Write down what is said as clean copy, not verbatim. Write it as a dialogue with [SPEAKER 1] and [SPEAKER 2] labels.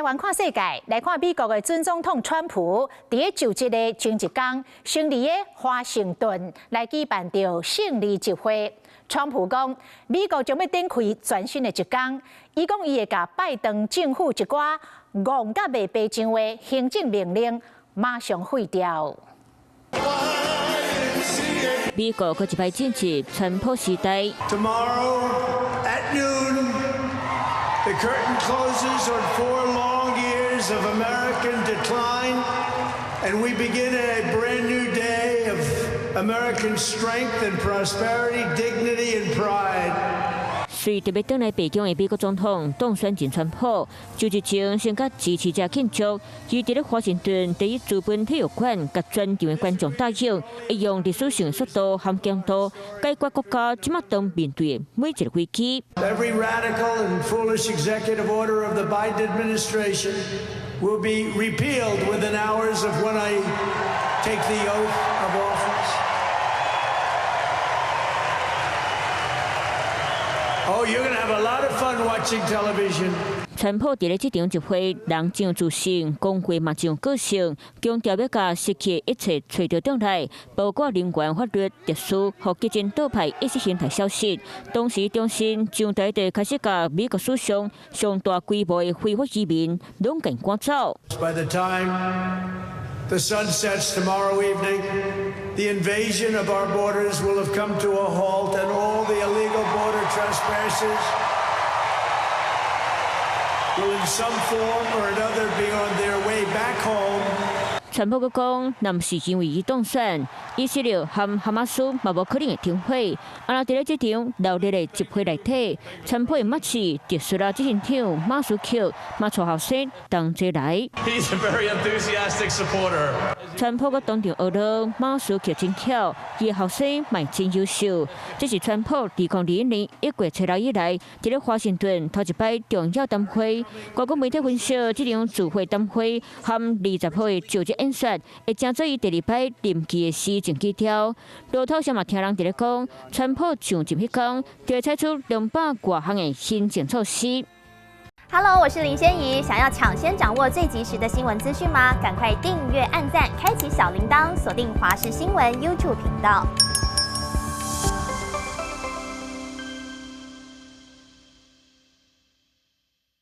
[SPEAKER 1] 灣看世界，來看美國的準總統川普，佇咧就職的前一工，先佇咧華盛頓來舉辦著勝利集會。川普講，美國將欲展開全新的一工。伊講伊會共拜登政府一寡戇甲袂白像的行政命令馬上廢掉。
[SPEAKER 2] 美國閣一擺進入川普時代。
[SPEAKER 3] Tomorrow at noon, the curtain closes on 4 long years of American decline, and we begin a brand new day of American strength and prosperity, dignity and pride.
[SPEAKER 2] 隨著欲轉來白宮的美國總統當選人川普，就職前先佮支持者慶祝，伊佇咧華盛頓第一資本體育館共全場的觀眾答應，會用歷史性速度和強度解決國家這馬當面對的每一個危機。
[SPEAKER 3] Every radical and foolish executive order of the Biden administration will be repealed within hours of when I take the oath of office. Oh, you're gonna have a lot of fun watching television.
[SPEAKER 2] 川普佇咧這場集會，人真有自信，講話嘛真有個性，強調欲共失去一切揣著轉來，包括人權法律特殊予激進黨派意識形態消失。同時，重新上台就開始共美國史上上大規模的非法移民攏共趕走。
[SPEAKER 3] By the time the sun sets tomorrow evening, the invasion of our borders will have come to a halt, and all the illegal border trespassers will in some form or another be on their way back home.
[SPEAKER 2] 川普閣講，若毋是因為伊當選，以色列和哈馬斯嘛無可能會停火。啊，若佇咧這場鬧熱的集會內底，川普的默契特斯拉執行長馬斯克嘛帶後生同齊來。
[SPEAKER 4] He's a very enthusiastic supporter.
[SPEAKER 2] 川普閣當場學了馬斯克真巧，伊後生嘛真優秀。這是川普2021年1月7日以來，佇咧華盛頓頭一擺重要談話。外國媒體分析，這場集會談話和20號的就職演說，會成做伊第二擺任期的施政基調。路透社嘛聽人佇咧講，川普上任彼工，就會採取200外項的行政措施。
[SPEAKER 5] Hello，我是林仙怡。想要搶先掌握最及時的新聞資訊嗎？趕快訂閱、按讚、開啟小鈴鐺，鎖定華視新聞 YouTube 頻道。